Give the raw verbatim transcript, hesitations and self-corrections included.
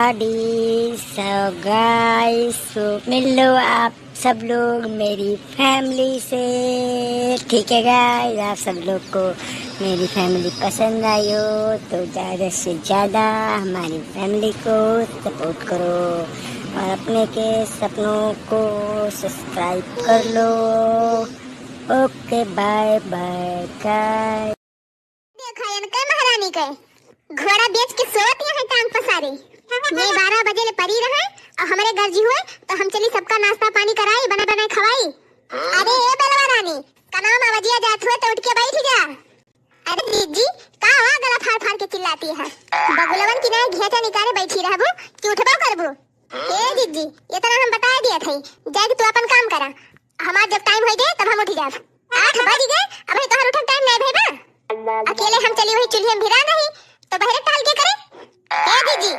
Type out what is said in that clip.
So guys, so मिल लो आप सब लोग मेरी फैमिली से, ठीक है गाइस? आप सब लोग को मेरी फैमिली पसंद आई हो तो ज़्यादा से ज़्यादा हमारी फैमिली को सपोर्ट करो और अपने के सपनों को सब्सक्राइब कर लो। Okay, bye bye guys. देखा इनके महारानी के, घोड़ा बेच के सोवत यहाँ टांग पसारी। मैं बारह बजे ले परी रहे और हमरे गर्जी हुए तो हम चली सबका नाश्ता पानी कराई, बना बनाए खवाई। अरे ए बेलवा रानी, कनाम आवाजिया जात हुए तो उठ के बैठ जा। अरे जीजी, का हुआ गला फाड़ फाड़ के चिल्लाती है? बगुलवन की नाई घेचा निकाले बैठी रहबू कि उठबो करबू? ए जीजी, इतना हम बता दिया थे, जाके तू अपन काम करा। हमार जब टाइम होई गए तब हम उठ जाब। आठ बज गए, अबे तोहर उठक टाइम नहीं भई बा। अकेले हम चली वही चूल्हे में भिरा नहीं, तो बहरे टहल के करे। ए जीजी,